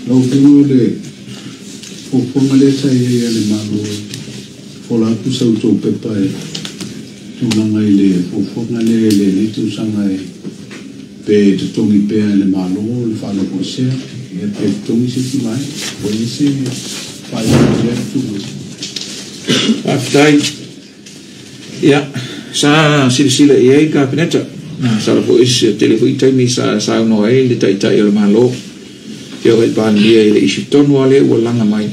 Lau Afioga, o le fuafuaga lea sa i ai a le Malo, fola atu sa outou pepa e tulaga i le fuafuaga lea i lenei tausaga e pe totogi pea e le Malo le faanofoesea, ia pe totogi se isi vaega. Ua i ai se faaiuga i lea tulaga? Faafetai. Ia, sa silasila i ai le Kapeneta. Masalo foi se tele foi taimi sa saunoa ai le Taitai o le Malo, Afioga i le Palemia, i le issue tonu lava lea ua laga mai.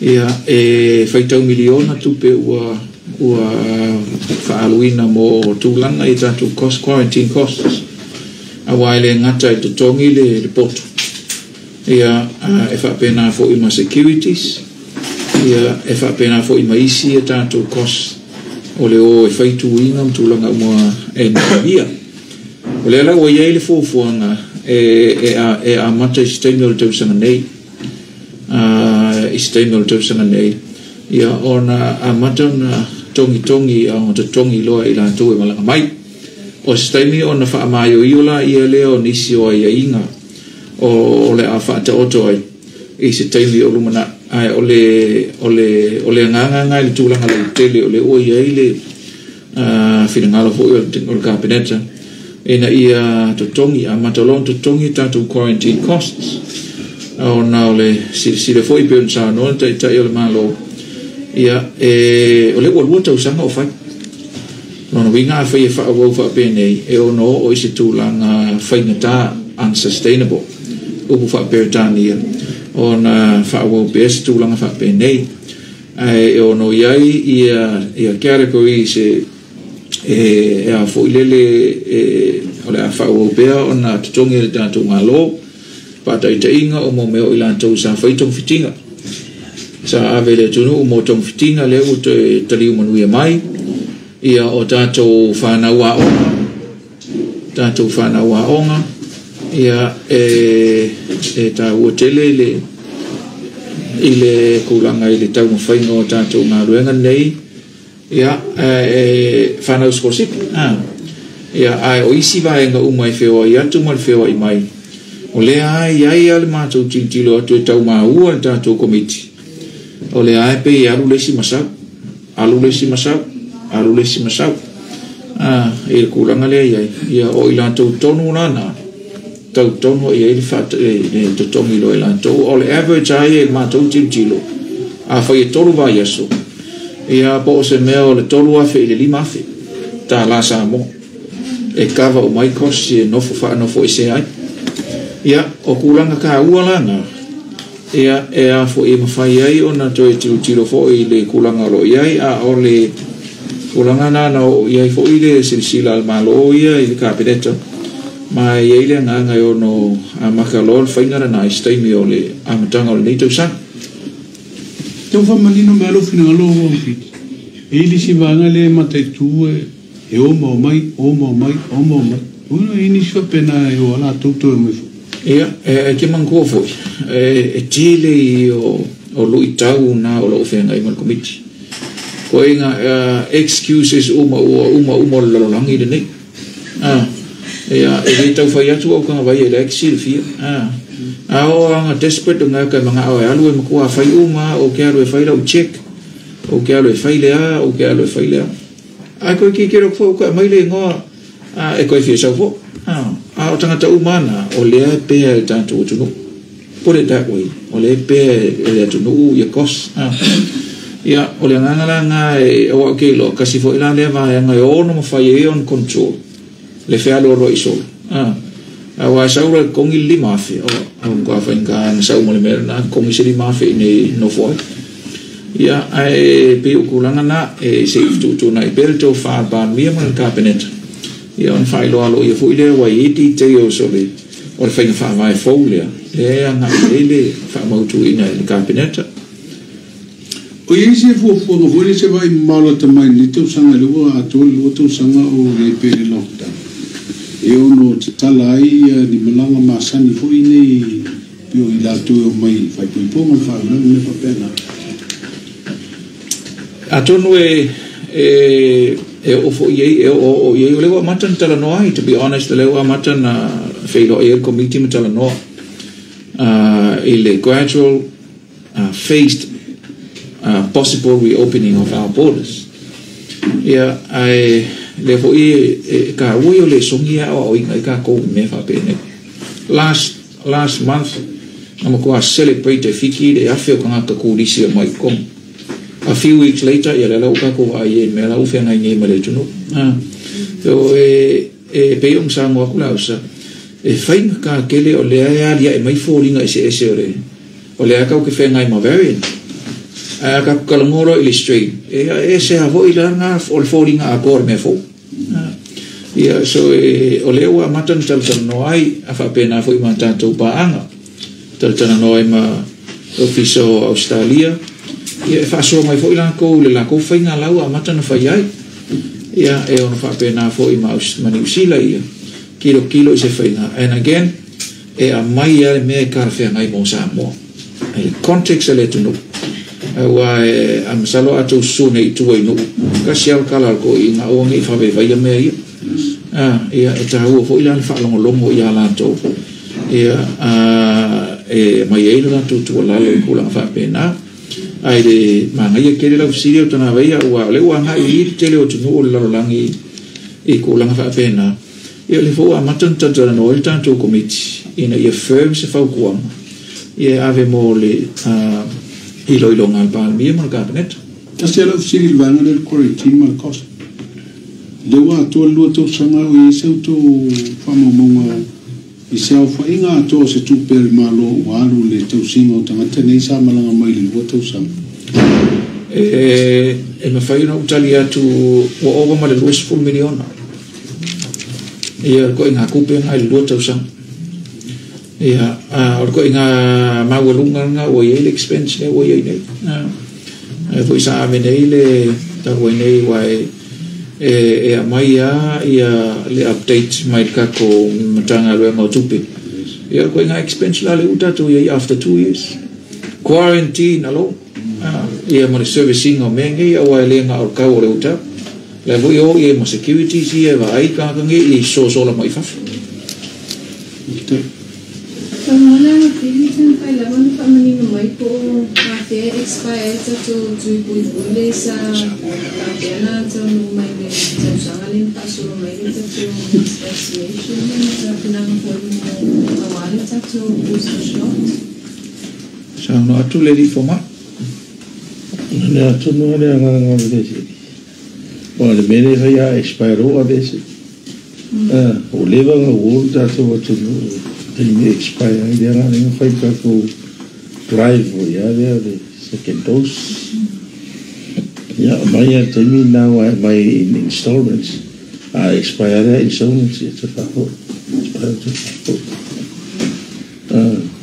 Ia, e faitau miliona tupe ua faaaluina mo tulaga i tatou cost, quarantine costs. Aua e le gata i totogi le poto. Ia, e faapena foi ma securities. Ia, e faapena foi ma isi a tatou costs o le o e faituina ma tulaga uma e manaomia. O lea la ua i ai le fuafuaga e amata i se taimi o le tausaga nei. I se taimi o le tausaga nei, ia ona amata ona togitogi ona totogi loa i latou e malaga mai. O se taimi ona faamaioio la ia lea o nisi o aiaiga o le a faataoto ai i se taimi o lumanai. Ae o le agaga lena i le tulaga lautele o lea ua i ai le finagalo foi o le Kapeneta ina ia totogi, amata loa ona totogi tatou quarantine costs, ona o le silasila foi pei ona saunoa le Taitai o le Malo, ia, o lea ua 2 tausaga o fai. Lona uiga, afai e faaauau faapenei, e ono oo i se tulaga faigata, unsustainable, upu faa-Peretania, ona faaauau pea se tulaga faapenei. Ae e ono i ai ia categories e a foi lele o le a faaauau pea ona totogi e le tatou Malo, faataitaiga o mo mea o i latou sa fai togafitiga, sa ave i le atunuu mo togafitiga, lea ua toe taliu manuia mai, ia o tatou fanau aoga, tatou fanau aoga, ia e taua tele i le tulaga i le taumafaiga o tatou galuega nei, ia e fanau sikolasipi ia. Ae o isi vaega uma e feoai atu ma le feoai mai, o lea e i ai lava le matou tilotilo atu e tau maua le tatou komiti, o lea e pei e alu le isi ma sau, alu le isi ma sau, alu le isi ma sau i le tulaga lea i ai. Ia, o i latou tonu lana tau tonu i ai le totogi loa i latou. O le average ai e matou tilotilo, a fai e 3 vaiaso, ia po o se mea o le 3000 i le 5000 tala Samoa e kava umai cost e nofo faanofoesea ai. Ia, o tulaga taua lana ia e a foi e mafai ai ona toe tilotilo foi i le tulaga o lo o i ai. A o le tulaga na na oo i ai foi le silasila a le Malo ia i le Kapeneta, ma e i ai le agaga e ono amata loa le faiga lena i se taimi o le amataga o lenei tausaga. Tau faamanino mea lou finagalo ua fiti. E i lisi vaega lea e mataitu e o ma o mai, o ma o mai, o ma o mai. Ua i nisi faapena e o a latou toe mai foi. Ia, e te manatua foi, e tele i o luitau na o loo feagai ma le komiti. Koiga excuses uma ua uma uma o le lalolagi lenei. Ah, ia, e le tau fai atu au kanga vai e le silafia. Ah, a o anga desperate nga ka mga o e alu e makua fai uma o ke alu e fai lau check, o ke alu e fai lea, o ke alu e fai lea. Ai koe ki kero fo ka mai le ngoa e koe fia sau fo. Ah, a o tangata uma na o lea e pea e tatou atunuu. Put it that way. O lea e pea e le atunuu ia cost. Ah. Ia, o le agaga la ngā e o au ke iloa, kasi foi la lea vaega e ono mawhai e on control le fealoaloai i solo. Ah. Aua e sau loa e totogi le 5000, o matua faigata na sau ma le mea lena totogi se 5000 i nei nofo ai. Ia, ae pei o tulaga na e se i fetuutuunai pea le tofa a le Palemia ma le Kapeneta. Ia ona faailoa aloaia foi lea ua i ai details o le faiga faavae fou lea, lea e agai i ai le faamautuina e le Kapeneta. O i ai se fuafuaga foi le se vaai mamao lata mai i lenei tausaga, le ua atoa le 2 tausaga o i ai pea i le lockdown, e ono tatala ai ia ni malaga masani foi nei pei o i latou e omai i faaipoipoga ma faalavelave mea faapena? Atonu e oo foi i ai, e oo oo i ai, o lea ua amata na talanoa ai, to be honest, o lea ua amata na feiloai ai le komiti ma talanoa. I le gradual phased possible reopening of our borders. Ia, ae lea foi e taua ia o le sogi aoaoina ai tatou i mea faapenei. Last month, na matua celebrate e Fiti le 1,000 o tagata turisi e mai totonu. A few weeks later, ia lea la ua tatou vaai ai i le mea la ua feagai nei ma le atunuu. So e pei ona saunoa atu le ausa, e faigata tele o lea e aliae mai foliga eseese o le o lea tatou te feagai ma variant. Ae a tatou talanoa loa i le strain, e ese lava foi la lena o le foliga atoa o le mea fou. Ia, so o lea ua amata ona talatalanoa ai, a faapena foi ma tatou paaga. Talatalanoa ai ma Ofisa o Ausetalia, ia e faasoa mai foi latou i le latou faiga la ua amata ona fai ai. Ia, e ono faapena foi ma Niu Sila ia, tilotilo i se faiga. And again, e aumai lava le mea e talafeagai mo Samoa i le context a le atunuu. Aua e masalo a outou susu nei i tua i nuu, tasi lava le tala a le toeaina, aua ne i faavaivaia mea ia. Ia, e taua foi la le faalogologo ia latou, ia, e aumai ai le latou tuualalo i tulaga faapena. Ae le manaia tele lau fesili o Tanavaia, aua o lea ua agai i le tele o atunuu o le lalolagi i tulaga faapena. Ia, o lea foi ua amata ona talatalanoa ai le tatou Komiti ina ia firm se fautuaga ia e ave mo le iloiloga a le Palemia ma le Kapeneta. Tasi lava lau fesili i le vaega lea o le quarantine ma le cost. O lea ua atoa le 2 tausaga o i ai se outou faamaumauga i se aofaiga atoa o se tupe a le Malo ua alu i le tausiga o tagata nei sa malaga mai i le 2 tausaga. E mafai ona ou tali atu ua ova ma le $20 miliona. Ia, o le ituaiga tupe lena i le 2 tausaga. Ia, o le ituaiga maualuga lena ua i ai le expense lea ua i ai nei. Ae foi sa ave nei le talu ai nei aua e aumai lava ia le update mai le tatou Matagaluega o Tupe. Ia, o le ituaiga expense la lea ua tatou i ai after 2 years. Quarantine alone. Ia, ma le service ina o mea nei, aua e le na o le tau o le hotel. La foi o i ai ma securities ia e vaai tagata nei i sosola mai fafo. Faamala pili sa mafai lava ona faamanino mai po o afea e expire ai tatou tui puipui lea sa faapea ona taunuu mai le tausaga lea na faasolo mai le tatou mass vaccination lea ma tapenaga foi mo auā le tatou booster shot. Saunoa atu le alii fomai. O le atonu o le agaga o le sili. Aua o le mea lea e fai a expire loa aveese. Ua leva ona uo le tatou atunuu i taimi e expire ai lea na ala ai ona fai le tatou drive foi lava lea o le second dose. Ia, aumai lava i le taimi lena aua e aumai in installments. A expire lea installments, ia toe faafoi. Expire toe faafoi.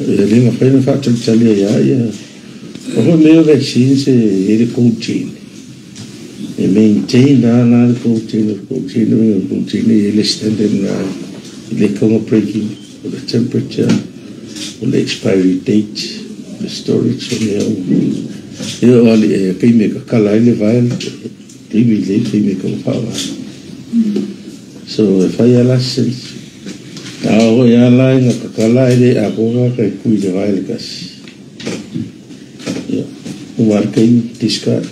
E le mafai ona faatalitali ai lava ia. O foi mea o vaccines e i ai le cold chain. E maintain la la le cold chain, o le cold chain, o le cold chain e i ai le standard na e le tau breaking, o le temperature, o le expiry date, o le storage, o mea uma. Ia o ali e taimi e kakala ai le vial, taimi le taimi e tau whaoa. So e whai a la sense. A o ia la e nga kakala e le a koka kai kui le vial kasi. Ia, uma le taimi discard.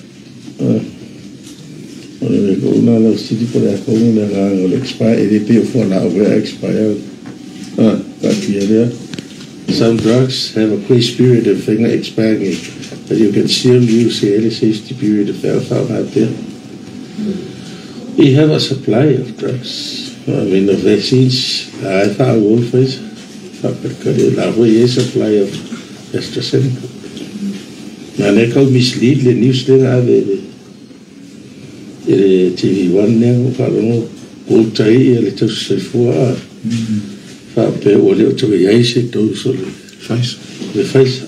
O le mea ko una lau sili po le a kongo le agaga o le expire e le pei o fualaau ea expire. Kaatia lea. Some drugs have a grace period e mafai ona expire nei, but you can still use e le safety period e whaoga pea. We have a supply of drugs, I mean of vaccines, la e whaauau le Pfizer, whaapekare, la foi e supply of AstraZeneca. Na lea kau mislead le news lea na ave e le TV1 lea o faalogo quota ai ia le tausi soifua a. Faapea ua le o toe i ai se dose o le Pfizer. Le Pfizer.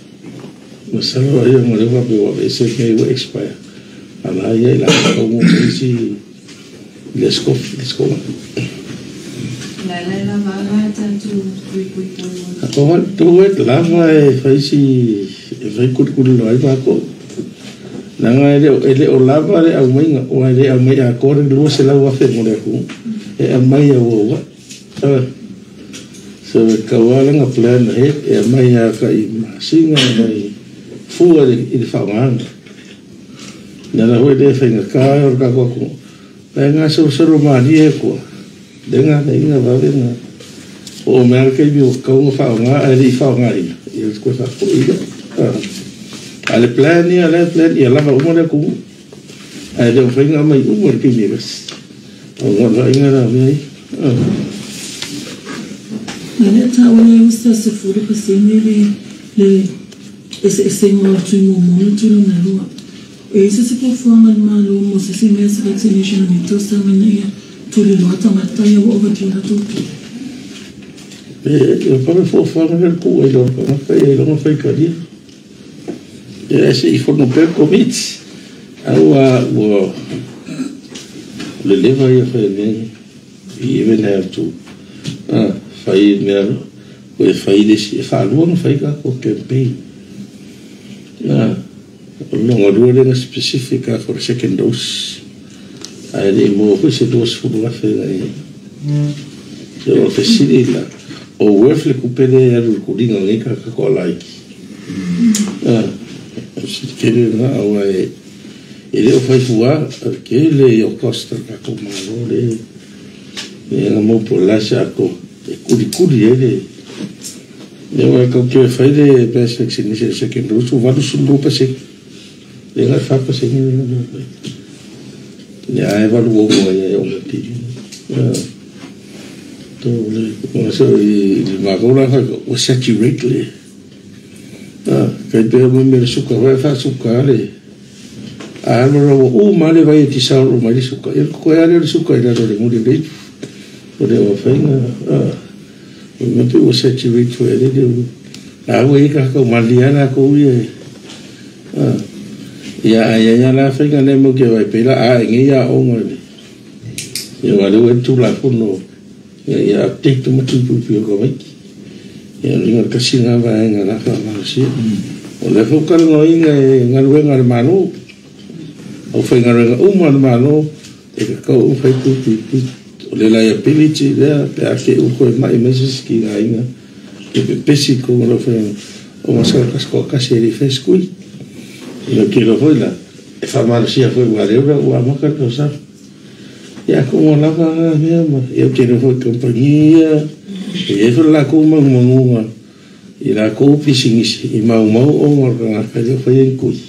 Masalo ai ona lea faapea ua aveese mea ua expire. A la ia i la kau mo isi le scoff le scoff. La la la va la tatou tui puipui. O tu e lava e fai si e fai kulikuli loa ai mākou. Leaga e le o lava le aumaiga, aua e le aumai atoa le 200,000 mo le atunuu, e aumai auauai. So e tauala plan ahead e mai a ka i masinga mai fua i le faaaogaga. Le ala foi lea faigata o le tatou atunuu. Ae gasolosolo malie koa. Le gagaiga vave na. O mea le taimi ua tatau ona faaaoga ae le i faaaogaina. Ia toe faafoi lea. A le plan ia, le plan ia lava uma le atunuu. Ae le o mafai ona aumai uma i le taimi e tasi. O le vaaiga la mea ia. Na lea taua le usa 10% le eseesega o le tui muamua ma le tui lona lua. E i ai se isi fuafuaga a le Malo mo se isi mass vaccination o lenei tausaga ina ia tuliloa tagata ia ua overdue latou tui? E pale fuafuaga lea le tuu ai loa le tagata ia i lona faitalia. Ia se i fono pea le Komiti. Ae ua o le leva ia fai mea ia. We even have to fai mea e fai le isi e faalua ona fai tatou campaign. O le lona lua lea na specific lava for the second dose. Ae le i maua foi se 20,000 na i ai. O le fesili la, o worth le tupe lea e alu i le tuliga o lenei tagata toalaiti? O se tele lena aua e le o fai fua, tele ia o cost a le tatou Malo le na mau po o le a se atoa e kulikuli ai le ia aua e tatou te fai le mass vaccination second dose ua 82%. Le na 4% le na fai. Ia ae 86 ai e o ti. To le o se i le matou la fai ua saturate le. Kai pe mo me le suka vai fa suka le. A alu la ua uma le vai e tisa o mai le suka. Ia ko e ale le suka i lalo le muli le. O le o whainga, o me pe ua saturate foi le le. A ua i ka kau malia la ko ia. Ia ai ai la whainga le mo ke vai pe la a ngi ia o le. Ia wa le ua tu la fono. Ia ia update tu matu pu pu ko mai. Ia linga kasi ngā vaenga la wha malosia. O le whakarongoina e ngaluenga le Malo. O whaingaluenga uma le Malo e ka kau u whai pu pu pu. O le liability lea pe a ke uko e mai mai se ski ngā inga. Ke pe pesi ko ngā whainga. O masaka kasko kasi e li whai skui. Ia ke lo hoi la. E whamalosia foi ua reura ua maka tau sa. Ia ko ngā lava ngā mea ma. Ia ke lo hoi kompania. E e la ko mangumangunga. I la ko pisingisi. I mau mau o ngā ngā kai o whai en kui.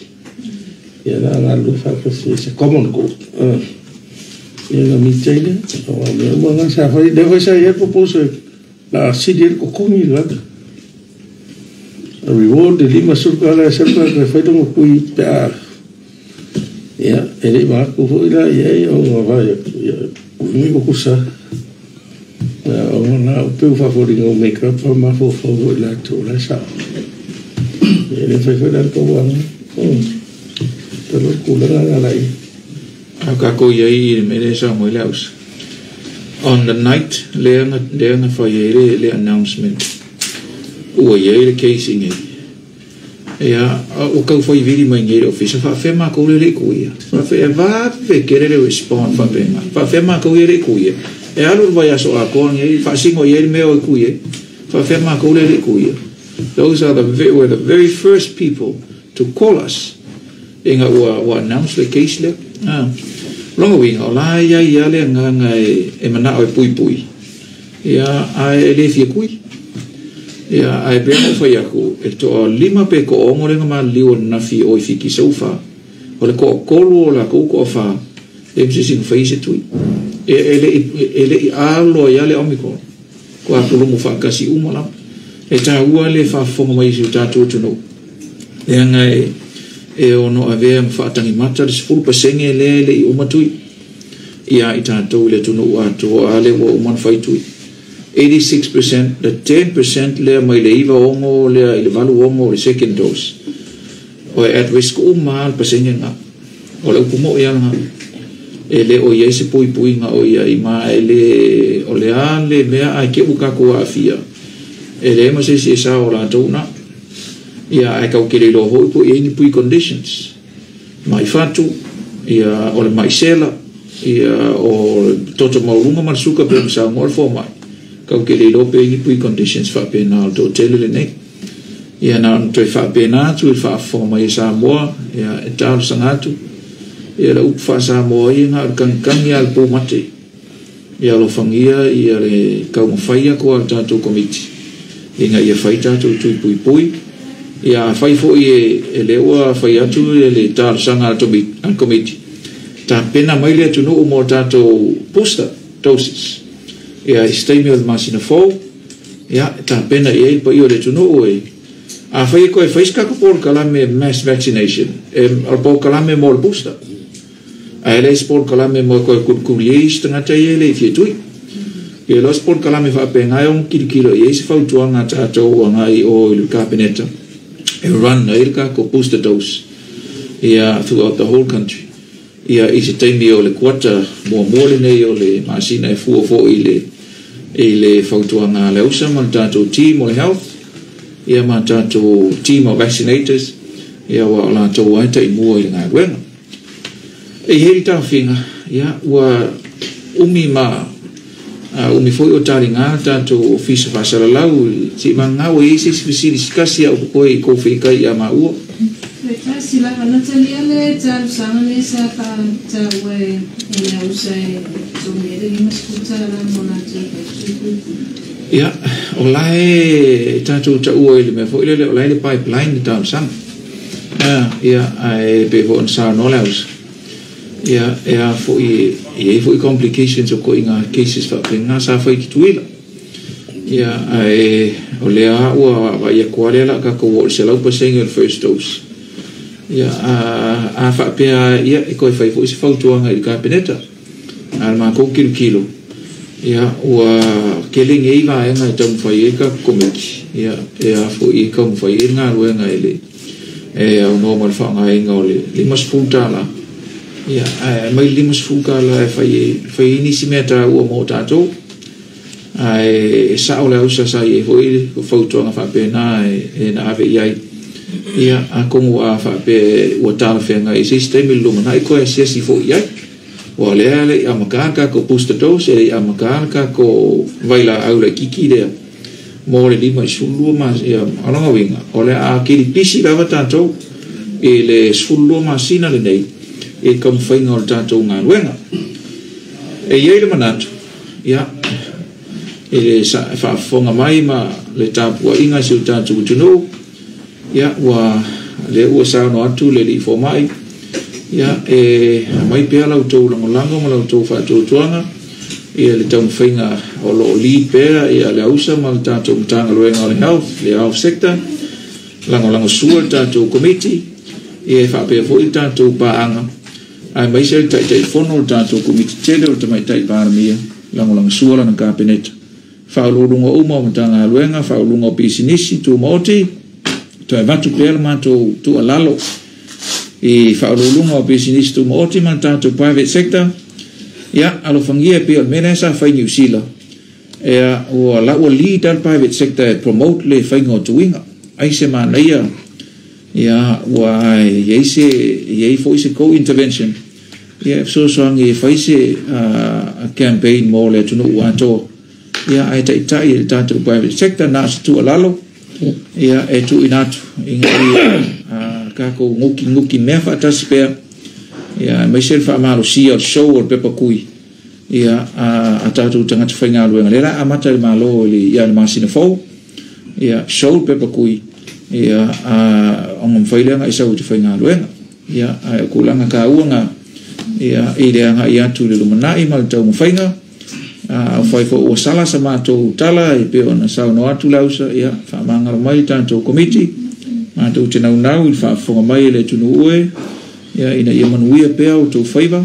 Ia la ngā lu whakasi. Se common ko. Ia ngā miteile. O ngā mea uma ngā sa whai. Le whai sa ia proposal. La siri el kokongi la. A reward de lima surka la surka ka whai tonga kui pe a. Ia, e le maaku hoi la ia e o ngā vai. Ia, umi ko kusa. O ngā upe uwhawhori ngā make up a mawhawhau hoi la tō la sa. Ia le whai whai la kau anga. Talo kula ngā lai. A ka ko ia i le mele sa moi laus. On the night, lea nga whai e le announcement. Ua ia i le case inge. Ia, o kau whai viri mai ngei le office, wha whea kou le le kuia. Wha whea vave kere le respond wha whea. Wha whea kou le le kuia. E alu vai aso a koa ngei, wha singo ia i mea o kuia. Wha whea kou le le kuia. Those are were the very first people to call us. Inga ua announce le case le. Longa winga, o la ia ia le nganga e mana o e pui pui. Ia, a e le fia kui. Ia, ai pea mo whai aku, e toa lima pe ko ongo lenga ma liwa na fi o i fiki saufa. O le ko kolu o la ko ko wha, e mse sing whai se tui. E le i aloa ia le omikron. Ko a pulumu whakasi uma la. E tā ua le whafonga mai si o tātou tunu. E anga e ono avea mwhaatangi mata le 10% le le i umatui. Ia i tātou le tunu ua atoa ale ua uman whai tui. 86%, the 10% lea mai le iwa ongo, lea i le valu ongo, le second dose. O e at risk uma al pasenge ngā. O le upu mo ia ngā. E le o ia se pui pui ngā o ia i ma e le o le a le mea ai ke uka ko a fia. E le ma se si e sa o la tau na. Ia ai kau kere lo hoi po e ni pui conditions. Mai whatu, ia o le mai sela, ia o toto maurunga ma le suka pe msa ngol fo mai. Kau ke le iloa pe i ai ni preconditions faapena o le toatele lenei. Ia na ona toe faapena atu i le faafofoga mai a Samoa, ia e talosaga atu, ia le upu faa-Samoa ia na o le kagikagi lava o le pumate. Ia alofagia ia le taumafai atu a le tatou Komiti ina ia fai tatou tui puipui. Ia afai foi e lea ua fai atu le talosaga a le Komiti, tapena mai le atunuu mo tatou booster doses. Ia i se taimi o le masina fou, ia e tapena i ai le paia o le atunuu e afai e toe fai se tatou polokalame mass vaccination, e o le polokalame mo le booster. Ae leai se polokalame mo e toe kulikuli ai isi tagata ia e le i fia tui. Pe iloa se polokalame faapena e ono tilotilo i ai se fautuaga a tatou agai i o i le Kapeneta e run ai le tatou booster dose ia throughout the whole country ia i se taimi o le kuata muamua lenei o le masina e fua foi i le i le fautuaga a le ausa ma le tatou team o le health ia ma tatou team of vaccinators ia aua o latou lava e taimua i le galuega. E i ai le taofiga, ia, ua umi ma umi foi o taliga le tatou Ofisa Faasalalau se i vagana ua i ai se isi fesili se tasi a o totoe i tou feitai ia maua. E tasi lava na talia le talosaga lea sa faataua e le ausa e totogi ai le $50 mo latou fai tui puipui. Ia, o la e tatou taua i le mea foi lele o la e i le pipeline le talosaga. Ia, ae pei foi ona saunoa le ausa, ia, e a foi, e i ai foi complications o ituaiga cases faapena sa fai i Tutuila. Ia, ae o lea lava ua vaavaai atu lava lea o le a tatou oo i le 100% o le first dose. Ia, a, a faapea lava, ia, e toe fai foi se fautuaga i le Kapeneta. A o le matou tilotilo, ia, ua tele nei vaega e taumafai ai le tatou Komiti, ia, e a foi e taumafai ai le galuega e le e aunoa ma le faaaogaina o le $50, ia, ae aumai le $50 e fai ai, fai ai nisi mea taua mo tatou. Ae e sao le ausa sa i ai foi le fautuaga faapena e na ave i ai. Ia, atonu a faapea ua talafeagai i se isi taimi i le lumanai, toe asiasi foi i ai. Ua o lea e le i amata le tatou booster dose, e le i amata le tatou vailaau laitiiti lea mo le 52 masina. O lona uiga, o le a kilipisi lava tatou i le 12 masina lenei i le taumafaiga o le tatou galuega. E i ai le manatu, ia, i le faafofoga mai ma le tapuaiga a si o tatou atunuu, Ia, ua, lea ua saunoa atu le Alii Fomai, ia, e aumai pea la outou lagolago ma la outou faatuatuaga i le taumafaiga o lo o lead pea ia le AUSA ma le tatou Matagaluega o le Health, le Health Sector, lagolagosua le tatou Komiti, ia e faapea foi le tatou paaga, aemaise le Taitaifono o le tatou Komiti tele o le Tamaitai Palemia, lagolagosua lana Kapeneta. Faauluuluga uma o Matagaluega, Faauluuluga o Pisinisi Tumaoti, toe avatu pea le matou tuualalo i Faauluuluga o Pisinisi Tumaoti ma le tatou private sector, ia, alofagia e pei o le mea lea sa fai i Niu Sila, ea, ua la ua lead lava le private sector e promote le faiga o tuiga. Ai se manaia, ia, ua i ai se, i ai foi se co-intervention, ia, e fesoasoani e fai se campaign mo le atunuu atoa. Ia, ae taitai e le tatou private sector, na o se tuualalo, ia, e tuuina atu ina ia tatou nukinuki mea faatasi pea, ia, aemaise le faamalosia o le show o le pepa kui, ia, a tatou tagata faigaluega. Lea o le a amata e le Malo i le, ia, le masina fou, ia, show le pepa kui, ia, ona mafai lea ona e sau e te faigaluega. Ia, ae o tulaga taua na, ia, i le agai atu i le lumanai ma le taumafaiga. Afai foi ua sala sa matou tala e pei ona saunoa atu le ausa, ia, faamagalo mai le tatou Komiti, matou te naunau i le faafofoga mai e le atunuu e, ia, ina ia manuia pea outou faiva,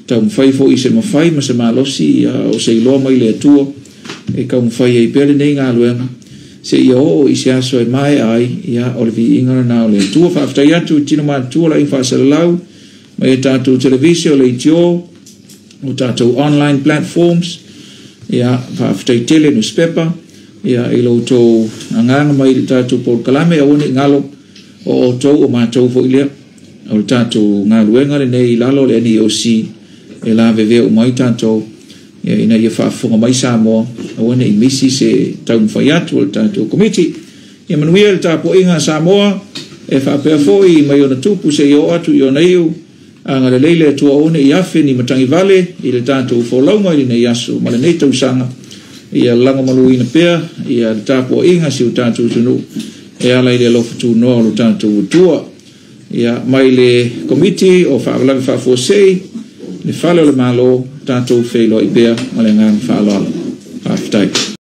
taumafai foi i se mafai ma se malosi, ia, o se iloa mai le Atua e taumafai ai pea lenei galuega, seia oo i se aso e maea ai, ia, o le viiga lena o le Atua. Faafetai atu i tino matutua la i faasalalau mai e tatou televise o leitio, o tatou online platforms, ia, faafetai tele newspaper, ia, i lo outou agaga mai i le tatou polokalame, aua ne i galo o outou o matou foi lea, o le tatou galuega lenei i lalo o le NEOC e lavevea uma ai tatou. Ia ina ia faafofoga mai Samoa, aua ne i misi se taumafai atu o le tatou Komiti. Ia manuia le tapuaiga a Samoa, e faapea foi mai ona tupu seia oo atu i ona iu, agalelei le Atua aua ne i afe ni matagivale i le tatou folauga i lenei aso ma lenei tausaga, ia lagomaluina pea ia le tapuaiga a si o tatou atunuu e ala i le alofa tunoa o lo tatou Atua. Ia, mai le Komiti o Faalavelave Faafuasei, le Fale o le Malo, tatou feiloai pea ma le agaga faaaloalo. Faafetai.